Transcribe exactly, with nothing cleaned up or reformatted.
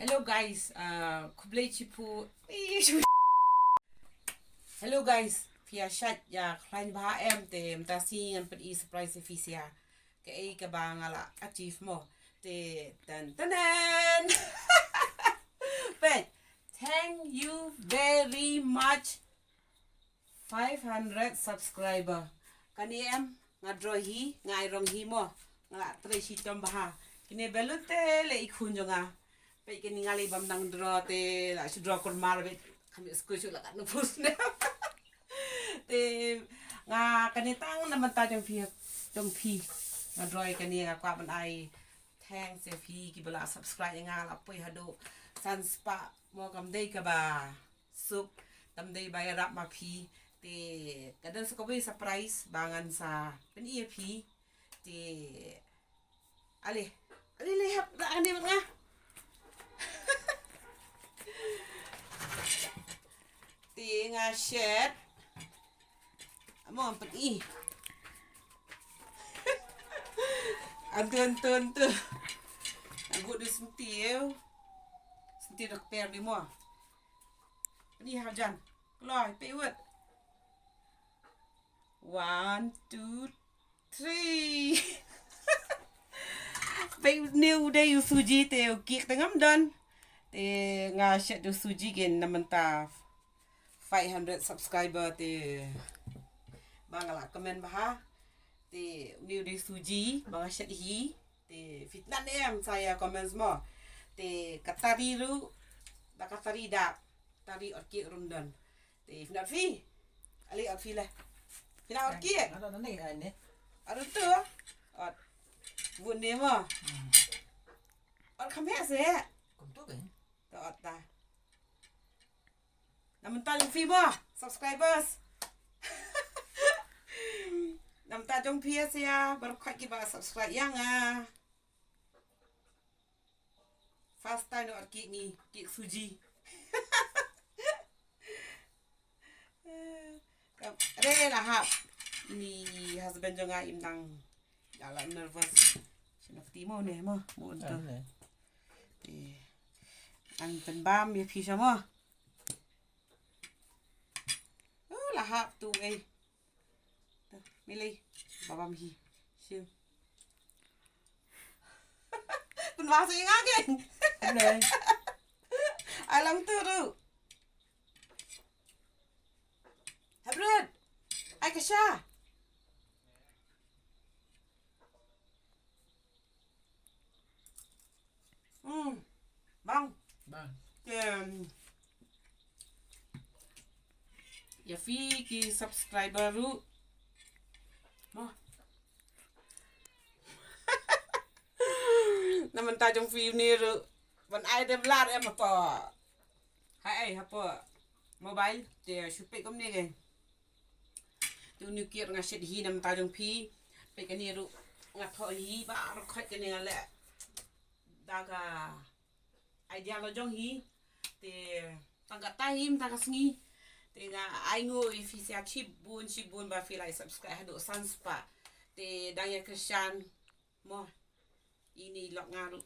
Hello guys, uh, khublei shibun. Hello guys, phi ïa shait ïa khlaiñ bha em? Te mynta sngi ngan pyni surprise ïa phi sha kaei kaba nga la achieve mo. Te tan tan tan. Peit, thank you very much. Five hundred subscriber. Kane em, nga draw hi, nga ai rong hi mo. Nga la trei shitom bha. Kine balloon te leh i khun jong nga. Peit kine nga leh bam nang draw te la shu draw kurmar beit. Kam ïoh skul shu la kat nang post ne. Te nga kane tang na mynta jong phi, jong phi. Nga draw ïa kane, nga kwah ban ai thanks ïa phi kiba la subscribe ïa nga, la poi haduh san spah mo. Kam dei kaba suk, kam dei ba ïarap ma phi. Te ka don sa kawei surprise ba ngan sa pyni ïa phi. Te ale, ale, le hap da ane nga. Te nga shet. Amo, pyni. Antu, antu, antu. Agut di senti ïa u. Senti da kper di mo. Pyni ha jan. Kloi, peit wut. One, two, three. Peit, une u dei u Suji te u cake te ngam don. Te nga shet u Suji ken na mynta five hundred subscriber te ba nga la comment bha. Te une u dei u Suji ba nga shet hi. Te phi tnat ne em sa ïa comments mo. Te ka tari ruh, da ka tari da, tari orchid ruh don. Te phi nat phi. Ale ot phi le. Phi nat orchid. Ada nani ai ne? Ada tu. Ot. Bun ne mo. Ot kham heh se. Kum tu kan. Ta ot ta. Na mynta jong phi mo, subscribers. Na mynta jong phi ïa sia, baroh khoit kiba subscribe ïa nga. First time nang ot cake ngi, cake Suji. Re la hap. Ni husband jong nga im nang. Ïa la nervous. Shnong ti mo ne mo, mo untu. Te. Ang pynbam ïa phi sha mo. Uh, la hap tu eh. Milei, babam hi. Shu. Pun masuk ïa nga ken. Ai lang tu tu. Hybrid. Ai ka sha. Hmm. Bang. Bang. Em. Ïa phi ki subscriber ruh. Mo. Na mynta jong phi une ruh. Ban ai dem lar em apa. Hai ai apa. Mobile te shu peit kumne ke. Tu new kit nga shet hi na mynta jong phi. Peit kane ruh nga thoh hi baroh khoit kane nga leh. Da ka idea la jong hi. Te tang katta hi mynta ka sngi. Te nga ai nguh ïa phi sia shibun shibun ba phi la subscribe haduh san spah. Te dang ïa kyrshan mo. Ini lok nga ruh.